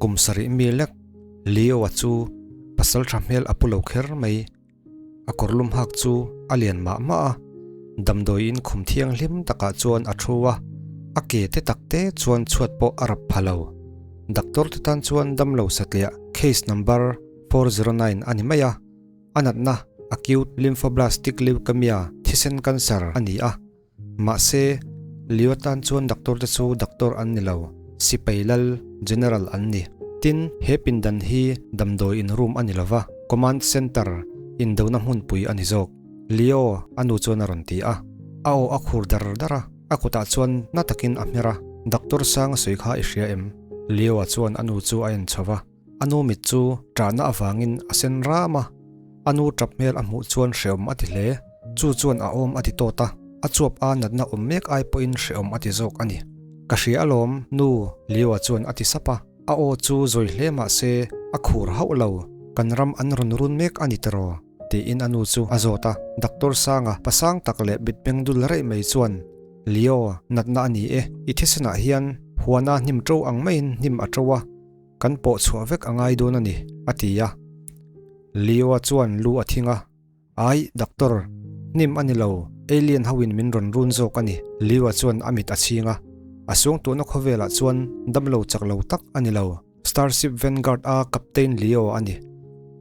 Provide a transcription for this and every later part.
Kum sarih mi lek Leo-a chu pasal tha hmel a pu lo kher mai. A kawrlum hak chu a lian mah mah a, damdawiin khum thianghlim takah chuan a thu a, a ke te tak te chuan chhuat pawh a rap pha lo. Doctor te tan chuan damlo satliah case number 409 a ni mai a, a natna acute lymphoblastic leukemia thisen cancer a ni a. Mahse, Leo tan chuan doctor te chu doctor an ni lo, sipai lal, general, an ni. Tin, he pindan hi damdawi in room a ni lo va, command center, indona hmunpui a ni zawk. Leo, a nu chuan a rawn ti a. A aw a khur dar dar a, a kutah chuan na takin a hmer a, Doctor Sanga sawi kha i hria em? Leo-a chuan a nu chu a en chho va. A nu mit chu ṭahna avangin a sen ram a, a nu ṭap hmel a hmuh chuan hreawm a ti hle. Chu chuan a awm a ti tawt a, a chuap a natna awm mek ai pawhin hreawm a ti zawk a ni. Ka hria alawm, nu, Leo-a chuan a ti sap a. A aw chu zawi hle mah se a khur hauh lo, kan ram an rawn run mek a ni tiraw? tiin a nu chu a zawt a. Doctor Sanga pasang tak leh bitmeng dul raih mai chuan, Leo, natna a ni e, i thisenah hian huana hnim ṭo ang maiin hnim a ṭo a, Kan pawh chhuah vek a ngai dawn a ni, a ti a. Leo-a chuan lu a thing a, Ai, doctor, hnim a ni lo, alien hoin min rawn run zawk a ni, Leo-a chuan a mit a chhing a. A suangtuahna khawvelah chuan damlo chak lo tak a ni lo, Starship Vanguard a Captain Leo a ni.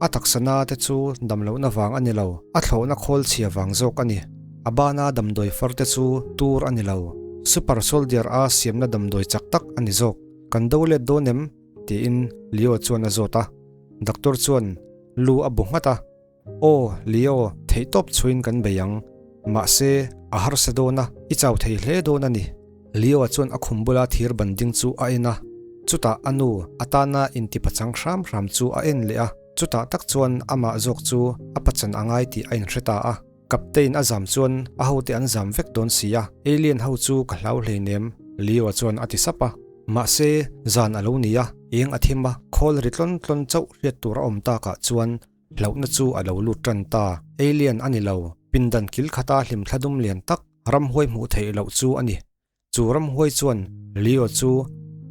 A taksa na te chu damlohna vang a ni lo, a thlawhna khawl chhia vang zawk a ni. A bana damdawi far te chu tur a ni lo, Super Soldier a siamna damdawi chak tak a ni zawk. Kan do let dawn em? tiin Leo chuan a zawt a. Doctor chuan lu a bu nghat a, Aw, Leo, theihtawp chhuin kan bei ang. Mahse, a harsa dawn a, i chau thei hle dawn a ni. Leo chuan a khum bula thir ban ding chu a en a, chutah a nu atana intipachang hram hram chu a en leh a, chutah tak chuan amah zawk chu a pachan a ngai tih a inhre ta a. Captain a zam chuan a hote an zam vek dawn si a, alien ho chu ka hlau hleinem, Leo-a chuan a ti sap a. Mahse, zan a lo ni a, eng a thim a, khawl ri tlawn tlawn chauh hriat tur a awm takah chuan hlauhna chu a lo lut tan ta. Alien a ni lo, pindan kil khata hlimthla dum lian tak, ramhuai hmuh theih loh chu a ni. Chu ramhuai chuan Leo chu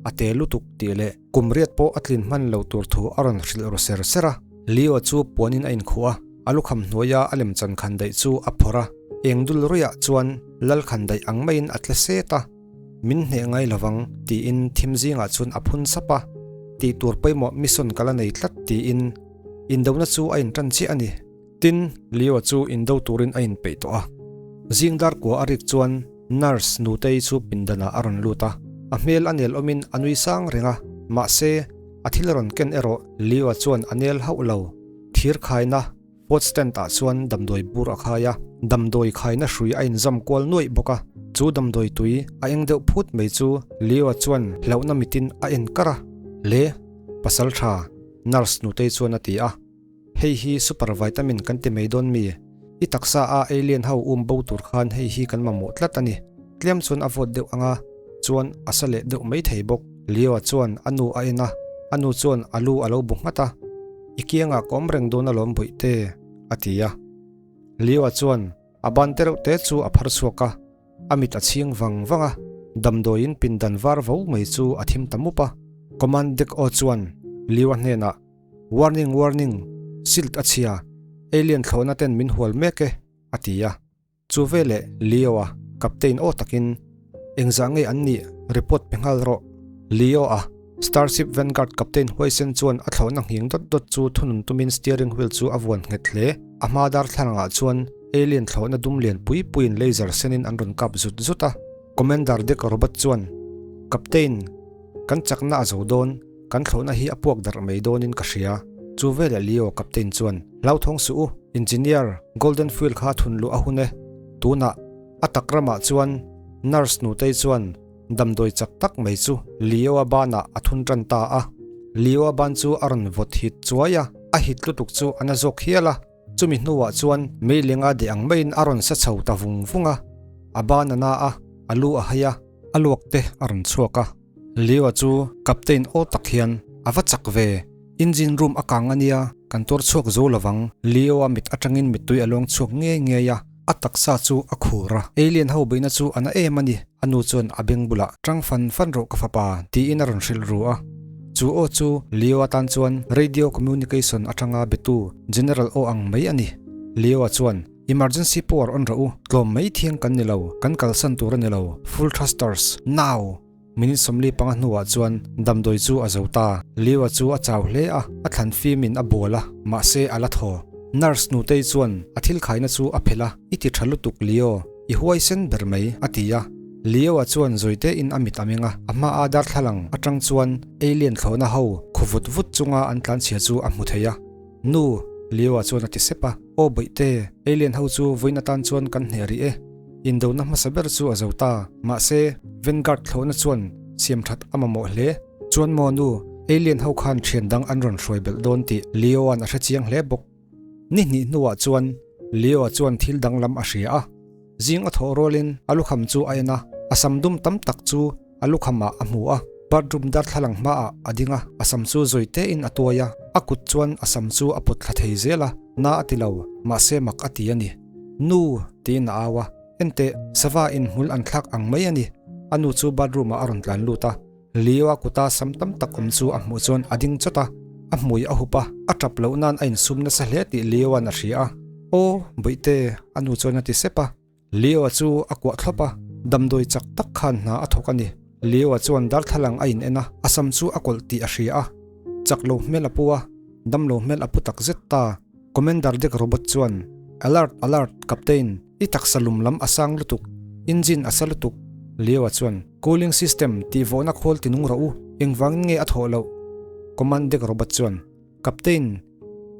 a te lutuk tih leh kum riat pawh a tlin hman lo tur thu a rawn hrilh ru ser ser a. Leo chu puanin a inkhuh a, a lukham hnuaia a lemchan khan daih chu a phawrh a, eng dul ruiah chuan lal khan daih ang maiin a tle set a, Min hneh ngai lovang tiin thim zingah chuan a phun sap a, tih tur pawimawh mission ka la nei tlat tiin indona chu a intan chiah a ni. Tin, Leo chu indo turin a inpeih tawh a. Zing dar kua a rik chuan nurse Nutei chu pindanah a rawn lut a. A hmel a nel awmin a nui sang reng a, mahse, a thil rawn ken erawh Leo chuan a nel hauh lo. Thir khaina pot stand ah chuan damdawi bur a khai a, damdawi khaina hrui a inzam kual nuaih bawk a. Chu damdawi tui a eng deuh phut mai chu Leo chuan hlauhna mitin a en kar a. Le, pasal tha, nurse Nutei chuan a ti a. Hei hi super vitamin kan ti mai dawn mi? I taksa a alien ho um bo tur khan hei hi kan mamawh tlat a ni. Tlem chuan a vawt deuh anga chuan a sa leh deuh mai thei bawk. Leo-a chuan a nu a en a, a nu chuan a lu a lo bu nghat a. I kiangah ka awm reng dawn alawm bawihte, a ti a. Leo-a chuan a ban te reuh te chu a phar chhuak a, a mit a chhing vang vang a, damdawiin pindan var vo mai chu a thim ta mup a. Command deck aw chuan Leo-a hnenah Warning warning, silt a chhia, alien thlawhna ten min hual mek e, a ti a. Chu veleh Leo-a captain aw takin, Engzah nge an nih, report pe nghal rawh. Leo-a Starship Vanguard captain huaisen chuan a thlawhna nghing dawt dawt chu thunun tumin steering wheel chu a vuan nghet hle. A hma darthlalangah chuan alien thlawhna dum lian pui puiin laser senin an rawn kap zut zut a. Commander Dick Robot chuan, Captain, kan chakna a zo dawn. Kan thlawhna hi a puak darh mai dawnin ka hria. Chu veleh Leo Captain chuan, Hlauthawng suh u, Engineer, Golden Fuel kha thun luh a hun e. Tunah, a tak ramah chuan Nurse nutei chuan damdawi chak tak mai chu Leo-a banah a thun tan ta a. Leo-a ban chu a rawn vawt hit chuai a, a hit lutuk chu a na zawk hial a. Chumi hnuah chuan meilenga deh ang maiin a rawn sa chho ta vung vung a. A ban a na a, a lu a hai a, a luak te a rawn chhuak a. Leo chu Captain aw tak hian a va chak ve, engine room a kang a nia, kan tuar chhuak zo lovang, Leo a mit atangin mittui a lawng chhuak ngei ngei a, a taksa chu a khur a, alien ho beihna chu a na em a ni, a nu chuan a beng bulah, Tang fan fan rawh ka fapa, tiin a rawn hrilh ru a. Chu aw chu Leo-a tan chuan radio communication atanga betu General aw ang mai a ni. Leo-a chuan, Emergency power on rawh u, tlawm mai thiang kan ni lo, kan kalsan tur a ni lo, full thrusters, now! Minute 45 hnuah chuan damdawi chu a zo ta. Leo-a chu a chau hle a, a thlan fimin a bual a, mahse a la thaw. Nurse nutei chuan a thil khaina chu a phelh a, I ti tha lutuk Leo, i huaisen ber mai, a ti a. Leo-a chuan zawitein a mit a meng a, a hmaa darthlalang atang chuan alien thlawhna ho khu vut vut chunga an tlanchhia chu a hmu thei a. Nu! Leo-a chuan a ti sep a. Aw bawihte, alien ho chu vawiin atan chuan kan hneh rih e. Indona hmasa ber chu a zo ta. Mahse, Vanguard thlawhna chuan siam that a mamawh hle. Chuan maw nu, alien ho khan thian dang an rawn hruai belh dawn tih Leo-a'n a hre chiang hle bawk. Ni hnih hnuah chuan Leo-a chuan thil danglam a hria a. Zing a thawh rualin a lukham chu a en a, a sam dum tam tak chu a lukhamah a hmu a. Bathroom darthlalang hmaah a ding a, a sam chu zawi tein a tuai a, a kut chuan a sam chu a pawt thla thei zel a, na a ti lo, mahse mak a ti a ni. Nu! tiin a au a, Enteh, sava in hmul an thlak ang mai a ni. A nu chu bathroom ah a rawn tlan lut a. Leo-a kuta sam tam tak awm chu a hmuh chuan a ding chawt a, a hmui a hup a, a tap loh nan a insum nasa hle tih Leo-a'n a hria a. Aw, Bawihte, a nu chuan a ti sep a. Leo-a chu a kuah thlawp a, damdawi chak tak khan hna a thawk a ni. Leo-a chuan darthlalang a in en a, a sam chu a kawlh tih a hria a. Chak lo hmel a pu a, damlo hmel a pu tak zet ta. Commander Dick Robot chuan, Alert! Alert! Captain! I taksa lum lam a sang lutuk! Engine a sa lutuk! Leo-a chuan, Cooling system tih vawhna khawl ti nung rawh u, engvangin nge a thawh loh? Command Dick Robot chuan, Captain!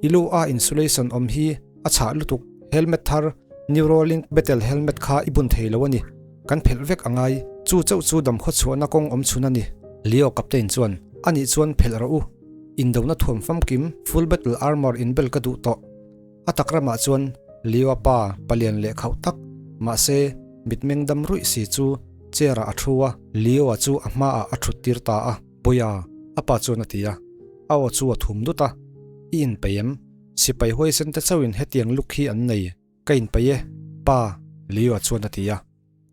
I lu a insulation awm hi a chhah lutuk, helmet thar, Neuralink battle helmet kha i bun thei lo a ni. Kan phelh vek a ngai, chu chauh chu damkhaw chhuahna kawng awm chhun a ni. Leo Captain chuan, Anih chuan phelh rawh u. Indona thuam famkim, full battle armour inbel ka duh tawh. A tak ramah chuan Leo-a pa palian leh khauh tak, mahse mitmeng dam ruih si chu chair-ah a thu a, Leo-a chu a hmaah a thut tir ta a. Bawiha, a pa chuan a ti a, a aw chu a thum dut a, I inpeih em? Sipai huaisen te chauhin hetiang luk hi an nei. Ka inpeih e, pa, Leo-a chuan a ti a.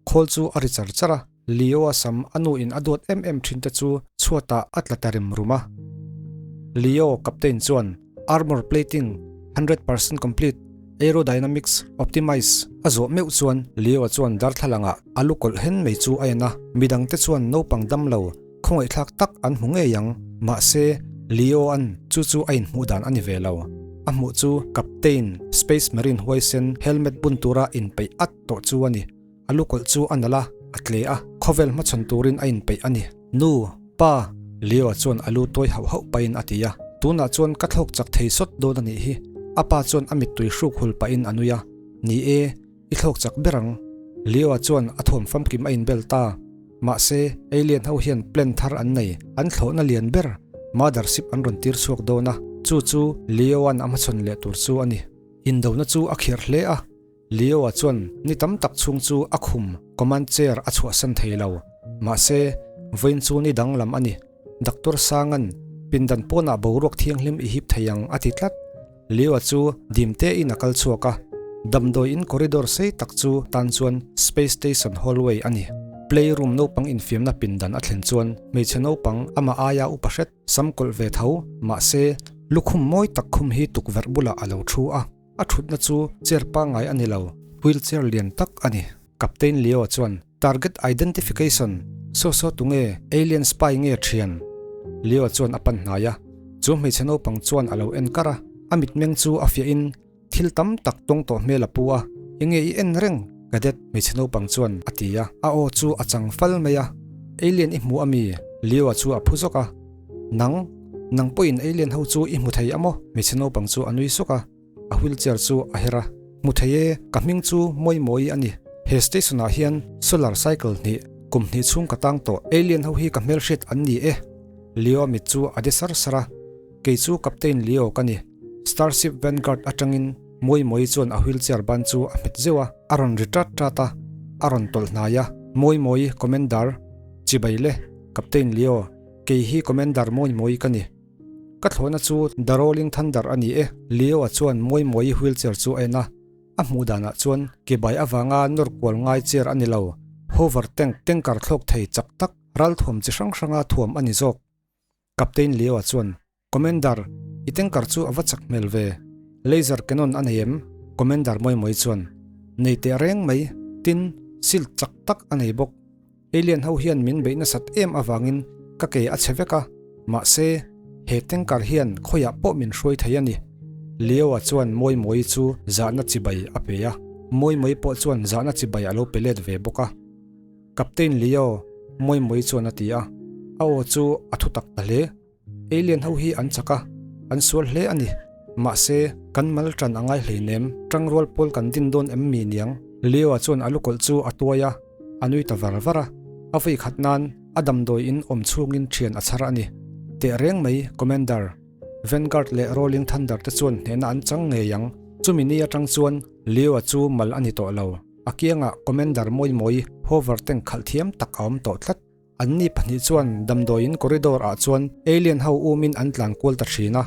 Khawl chu a ri char char a, Leo-a sam a nu in a duat em em thin te chu chhuatah a tla ta rem rum a. Leo captain chuan Armour plating 100% complete, aerodynamics optimise a zawh meuh chuan Leo-a chuan darthlalangah a lu kawlh hen mai chu a en a, midang te chuan naupang dam lo Khawngaihthlak tak an hmu ngei ang, mahse Leo-a'n chu chu a inhmuh dan a ni ve lo. A hmuh chu Captain, Space Marine huaisen helmet bun tura inpeih at tawh chu a ni. A lukawlh chu a nalh a, a tle a, khawvel hmachhawn turin a inpeih a ni. Nu, Pa, Leo-a chuan a lu tuai hauh hauh pahin a ti a, tunah chuan ka thlawk chak thei sawt dawn a nih hi. A pa chuan a mittui hruk hul pahin a nui a, Ni e, I thlawk chak ber ang. Leo-a chuan a thuam famkim a inbel ta. Mahse, alien ho hian plan thar an nei. An thlawhna lian ber, mothership an rawn tir chhuak dawn a. Chu chu Leo-a'n a hmachhawn leh tur chu a ni. Indona chu a khirh hle a. Leo-a chuan ni tam tak chhung chu a khum, command chair, a chhuahsan thei lo. Mahse, vawiin chu ni danglam a ni. Doctor Sanga'n pindan pawnah boruak thianghlim i hip thei ang a ti tlat. Leo-a chu dim tein a kal chhuak a, damdawi in corridor sei tak chu tan chuan space station hallway a ni. Play room naupang infiamna pindan a thlen chuan hmeichhe naupang amah aia upa hret sam kawlh ve tho, mahse lukhum mawi tak khum hi tukverh bulah a lo thu a. A thutna chu chair pangngai a ni lo, wheelchair lian tak a ni. Captain Leo chuan Target identification, Saw saw tunge alien spy nge thian? Leo chuan a pan hnai a, chu hmeichhe naupang chuan a lo en kar a, a mitmeng chu a fiah in thil tam tak tawng tawh hmel a pu a, Enge i en reng? Cadet hmeichhe naupang chuan a ti a, a aw chu a chang fal mai a, Alien i hmu a mi? Leo chu a phu zawk a, Nang, nang pawhin alien ho chu i hmu thei a maw? Hmeichhe naupang chu a nui suk a. A wheelchair chu a her a, Hmu thei e, ka hming chu Mawimawi a ni. He station ah hian solar cycle hnih, kum hnih chhung ka tang tawh. Alien ho hi ka hmelhriat an ni e. Leo mit chu a de sar sar a, Kei chu Captain Leo ka ni. Starship Vanguard atangin Mawimawi chuan a wheelchair ban chu a hmet zeuh a, a rawn ri tat tat a, a rawn tawlh hnai a, Mawimawi, Commander, Chibai le, Captain Leo, kei hi Commander Mawimawi ka ni. Ka thlawhna chu The Rolling Thunder a ni e. Leo-a chuan Mawimawi wheelchair chu a en a, a hmuh danah chuan ke bai avanga nawr kual ngai chair a ni lo, hover tank, tanker thlawk thei chak tak, ral thuam chi hrang hranga thuam a ni zawk. Captain Leo-a chuan, Commander, i tanker chu a va chak hmel ve. Laser cannon a nei em? Commander Mawimawii chuan, Nei teh reng mai, tin, shield chak tak a nei bawk. Alien ho hian min beih nasat em avangin ka ke a chhe vek a, mahse, he tanker hian khawiah pawh min hruai thei a ni. Leo-a chuan Mawimawii chu zahna chibai a pe a, Mawimawii pawh chuan zahna chibai a lo pe let ve bawk a. Captain Leo, Mawimawii chuan a ti a, a aw chu a thutak ta hle. Alien ho hi an chak a, an sual hle a ni. Mahse, kan mal tan a ngai hleinem, tangrual pawl kan din dawn em mi niang? Leo-a chuan a lukawlh chu a tuai a, a nui ta var var a. A vawi khat nan a damdawi in awm chhungin thian a chhar a ni. Teh reng mai, Commander. Vanguard leh Rolling Thunder te chuan hnehna an chang ngei ang. Chumi ni atang chuan Leo-a chu mal a ni tawh lo. A kiangah Commander Mawimawi hover tank khalh thiam tak a awm tawh tlat. Anni pahnih chuan damdawiin corridor ah chuan alien ho umin an tlan kual ta thin a.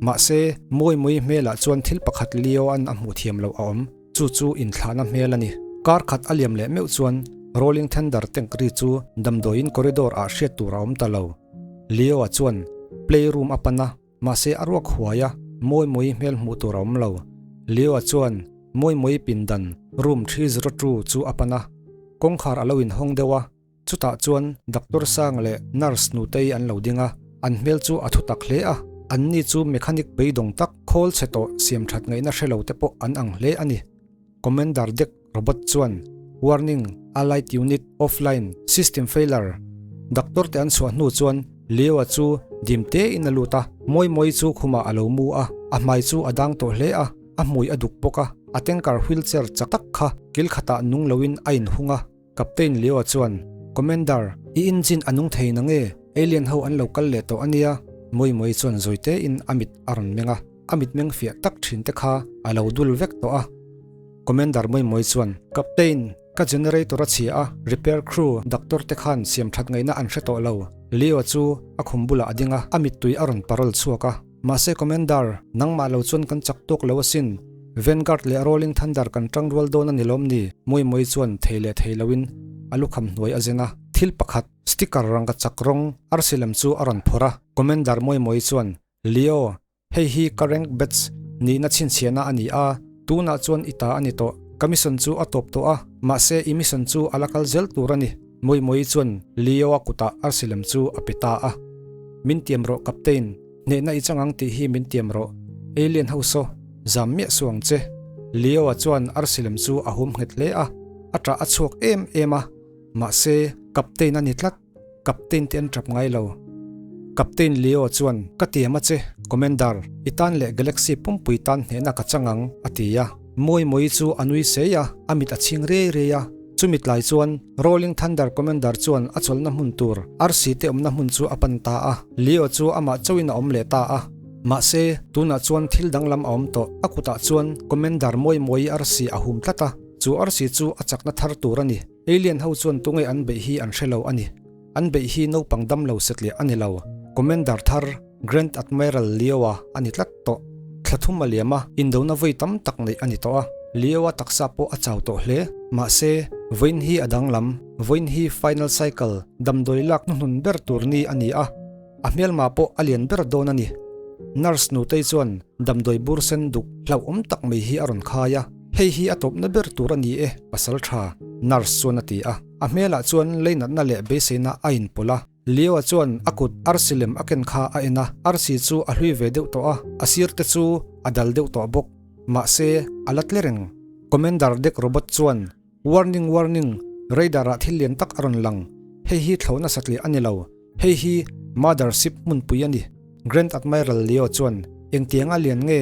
Mahse, Mawimawii hmelah chuan thil pakhat Leo an a hmuh thiam loh a awm, chu chu inthlahna hmel a ni. Kar khat a liam leh meuh chuan Rolling Thunder tank ri chu damdawiin corridor ah hriat tur a awm ta lo. Leo a chuan play room a pan a. Mahse a ruak huai a, Mawimawii hmel hmuh tur a awm lo. Leo-a chuan Mawimawii pindan, room 302, chu a pan a. Kawngkhar a lo inhawng deuh a, chutah chuan Doctor Sang leh Nurse Nutei an lo ding a, an hmel chu a thutak hle a. Anni chu mechanic beidawng tak, khawl chhe tawh siam that ngaihna hre lo te pawh an ang hle a ni. Commander Dek Robot chuan, Warning, Allied Unit Offline, System Failure! Doctor te an chhuah hnu chuan Leo-a chu dim tein a lut a, Mawi Mawi chu khumah a lo mu a, a hmai chu a dang tawh hle a, a hmui a duk bawk a, a tanker wheelchair chak tak kha kil khatah nung loin a inhung a. Captain Leo-a chuan, Commander, i engine a nung thei nange? Alien ho an lo kal leh tawh a nia. Mawi Mawi chuan zawi tein a mit a rawn meng a, a mitmeng fiah tak thin te kha a lo dul vek tawh a. Commander Mawimawii chuan, Captain, ka generator a chhia a, repair crew doctor te khan siam that ngaihna an hre tawh lo. Leo chu a khum bulah a ding a, a mittui a rawn parol chhuak a. Mahse Commander, nangmah lo chuan kan chak tawk lo asin. Vanguard leh Rolling Thunder kan tang rual dawn a ni lawm ni? Mawimawii chuan thei leh thei loin a lukham hnuai a zen a. Thil pakhat, sticker rangka chak rawng arsi lam chu a rawn phawrh a. Commander Mawimawii chuan, Leo, Hei hi ka rank batch nihna chhinchhiahna a ni a, tunah chuan i ta a ni tawh. Ka mission chu a tawp tawh a, mahse i mission chu a la kal zel tur a ni. Mawimawii chuan Leo-a kutah arsi lem chu a pe ta a. Min tiam rawh Captain, hnehna i chang ang tih hi min tiam rawh. Alien ho saw, zam miah suh ang che. Leo-a chuan arsi lem chu a hum nghet hle a, a ṭah a chhuak em em a, mahse Captain a ni tlat. Captain te an tap ngai lo. Captain Leo chuan, Ka tiam a che, Commander, i tan leh Galaxy pumpui tan hnehna ka chang ang, a ti a. Mawi Mawi chu a nui sei a, a mit a chhing riai riai a. Chumi tlai chuan Rolling Thunder Commander chuan a chawlhna hmun tur, arsi te awmna hmun chu a pan ta a. Leo chu amah chauhin a awm leh ta a. Mahse, tunah chuan thil danglam a awm tawh. A kutah chuan Commander Mawi Mawi arsi a hum tlat a, chu arsi chu a chakna thar tur a ni. Alien ho chuan tunge an beih hi an hre lo a ni. An beih hi naupang dam lo satliah a ni lo. Commander thar, Grand Admiral Leo-a a ni tlat tawh. Thla thum a liam a, indona vawi tam tak neih a ni tawh a. Leo-a taksa pawh a chau tawh hle. Mahse, vawiin hi a danglam. Vawiin hi final cycle, damdawi lak hnuhnun ber tur ni a ni a. A hmelma pawh a lian ber dawn a ni. Nurse nutei chuan damdawi bur sen duk hlauhawm tak mai hi a rawn khai a, Hei hi a tawpna ber tur a ni e, pasal tha, nurse chuan a ti a. A hmelah chuan leinatna leh beiseina a inpawlh a. Leo-a chuan a kut arsi lem a ken kha a en a, arsi chu a hlui ve deuh tawh a, a sir te chu a dal deuh tawh bawk. Mahse, a la tle reng. Commander Dek Robot chuan Warning warning, radar ah thil lian tak a rawn lang. Hei hi thlawhna satliah a ni lo. Hei hi Mother Ship hmunpui a ni. Grand Admiral Leo chuan, Engtiang a lian nge?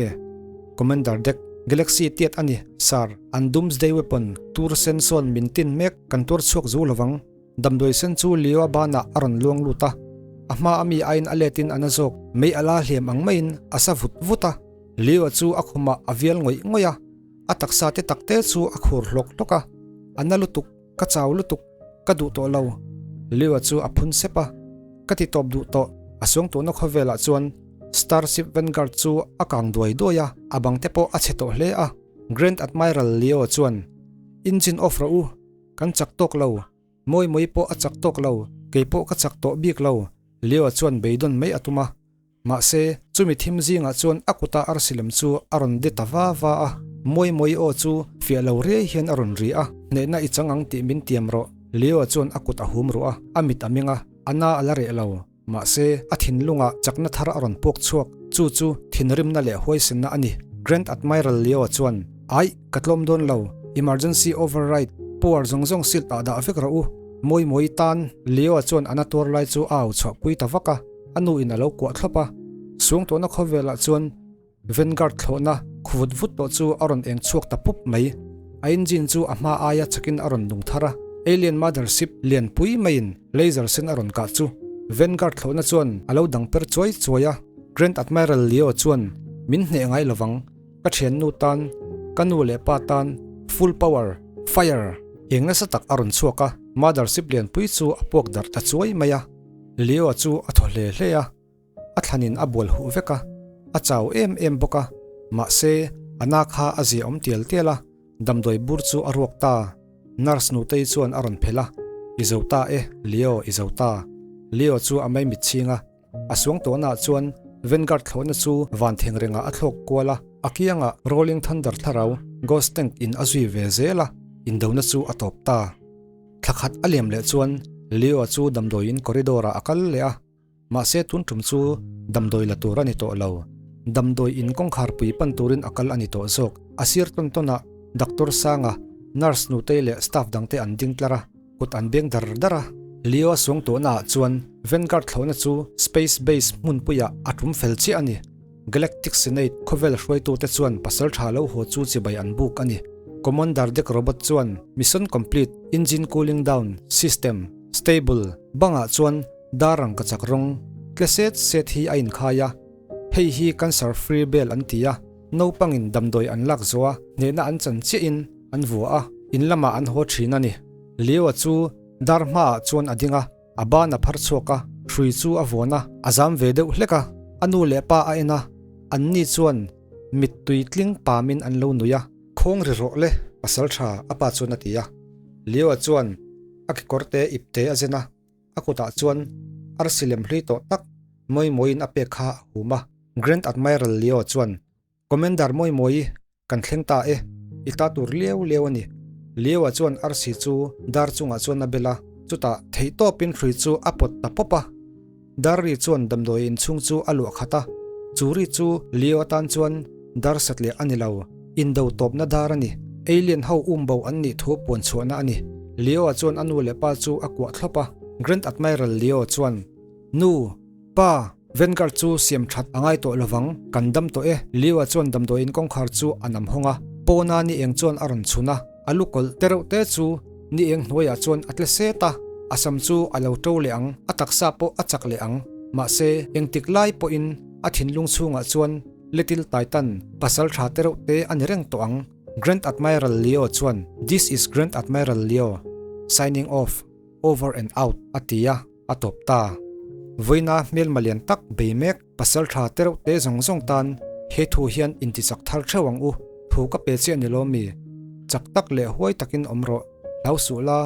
Commander Dek, Galaxy tiat a ni, Sir. An Doomsday Weapon, tur sen sawn min tin mek, kan tuar chhuak zo lovang. Damdawi sen chu Leo-a banah a rawn luang lut a. A hma a mi aiin a letin a na zawk, mei a la hliam ang maiin a sa vut vut a. Leo-a chu a khumah a vial ngawih ngawih a. A taksa te tak te chu a khur hlawk hlawk a, A na lutuk, ka chau lutuk, ka duh tawh lo. Liu-a chu a phun sep a, Ka ti tawp duh tawh, a suang tuhna khawvelah chuan Starship Vanguard chu a kang duai duai a, a bang te pawh a chhe tawh hle a. Grand Admiral Leo chuan, Engine off rawh u, kan chak tawk lo, Mawi Mawi pawh a chak tawk lo, kei pawh ka chak tawh bik lo. Leo chuan beidawn mai a tum a, mahse, chumi thim zingah chuan a kuta arsi lem chu a rawn de ta va va a. Mawi mawi aw chu fiah lo riai hian a rawn ri a, Hnehna i chang ang tih min tiam rawh. Leo chuan a kut a hum ruh a, a mit a meng a, a na a la reh lo. Mahse, a thinlungah chakna thar a rawn puak chhuak, chu chu thinrimna leh huaisenna a ni. Grand Admiral Leo chuan, Aih, ka tlawm dawn lo, emergency override, power zawng zawng silt ah dah vek rawh u. Mawi mawi tan, Leo chuan a na tuar lai chu a au chhuahpui ta vak a, a nu in a lo kuah thlawp a. Suangtuahna khawvelah chuan Vanguard thlawhna khu vut vut tawh chu a rawn eng chhuak ta pup mai. A engine chu a hma aia chakin a rawn nung thar a, Alien Mothership lian pui maiin laser sen a rawn kah chu Vanguard thlawhna chuan a lo dang per chuai chuai a. Grand Admiral Leo chuan min hneh ngai lovang, ka thiannu tan, ka nu leh pa tan, full power, fire! Eng nasa tak a rawn chhuak a, Mothership lian pui chu a puak darh ta chuai mai a. Leo chu a thaw hle hle a. A thlanin a bual huh vek a, a chau em em bawk a, mahse a na kha a zia awm tial tial a, damdawi bur chu a ruak ta. Nurse nutei chuan a rawn phelh a, I zo ta e, Leo, i zo ta. Leo chu a mai mit chhing a, a suang tawhnaah chuan Vanguard thlawhna chu van theng rengah a thlawk kual a, a kiangah Rolling Thunder thlarau Ghost Tank in a zui ve zel a, indona chu a tawp ta. Thla khat a liam leh chuan Leo chu damdawiin corridor ah a kal leh a, Mahse tun tum chu damdawi la tur a ni tawh lo. Damdawi in kawngkhar pui pan turin a kal a ni tawh zawk. A sir tawn tawn ah Doctor Sanga, Nurse Nutei leh staff dangte an ding tlar a, kut an beng dar dar a. Leo a suang tawhna ah chuan Vanguard thlawhna chu Space Base hmunpuiah a tum fel chiah a ni. Galactic Senate khawvel hruaitute chuan pasal tha lo haw chu chibai an buk a ni. Commander Dek Robot chuan Mission Complete, Engine Cooling Down, System, Stable, bangah chuan Dar rangkachak rawng tle set set hi a inkhai a, hei hi cancer free bel an ti a, naupangin damdawi an lak zawh a, hnehna an chan chiahin an vua a, in lamah an haw thin a ni. Leo-a chu dar hmaah chuan a ding a, a ban a phar chhuak a, hrui chu a vuan a, a zam ve deuh hlek a, a nu leh pa a en a, anni chuan mittui tling pamin an lo nui a. Khawng ri rawh le, pasal tha, a pa chuan a ti a. Leo-a chuan a kekawrte ipte a zen a, A kutah chuan arsi lem hlui tawh tak mawi mawiin a pek kha a hum a. Grand Admiral Leo chuan, Commander mawi mawi, kan thleng ta e, i ta tur liau liau a ni. Leo-a chuan arsi chu dar chungah chuan a bel a, chutah theihtawpin hrui chu a pawt ta pawp a. Dar ri chuan damdawi inchhung chu a luah khat a, chu ri chu Leo atan chuan dar satliah a ni lo, indo tawpna dar a ni. Alien ho umbo an nih thu puan chhuahna a ni. Leo-a chuan a nu leh pa chu a kuah thlawp a. Grand Admiral Leo chuan, Nu, Pa, Vanguard chu siam that a ngai tawh lovang, kan dam tawh e. Leo-a chuan damdawiin kawngkhar chu a nam hawng a, pawna ni eng chuan a rawn chhun a, a lu kawlh te reuh te chu ni eng hnuaiah chuan a tle set a, a sam chu a lo to leh ang, a taksa pawh a chak leh ang. Mahse, engtik lai pawhin a thinlung chhungah chuan Little Titan, pasal tha te reuh te a ni reng tawh ang. Grand Admiral Leo chuan, This is Grand Admiral Leo, signing off, over and out, a ti a, a tawp ta. Vawiina hmelma lian tak bei mek pasal tha te reuh te zawng zawng tan he thu hian intichak thar theuh ang u, thu ka pe chiah ni lo mi? Chak tak leh huai takin awm rawh, hlau suh la,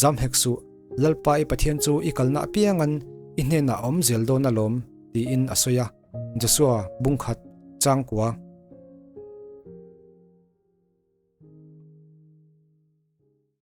zam hek suh, Lalpa i Pathian chu i kalna apiangan i hnenah a awm zel dawn alawm, tiin a sawi a. Joshua, Bungkhat, Changkua.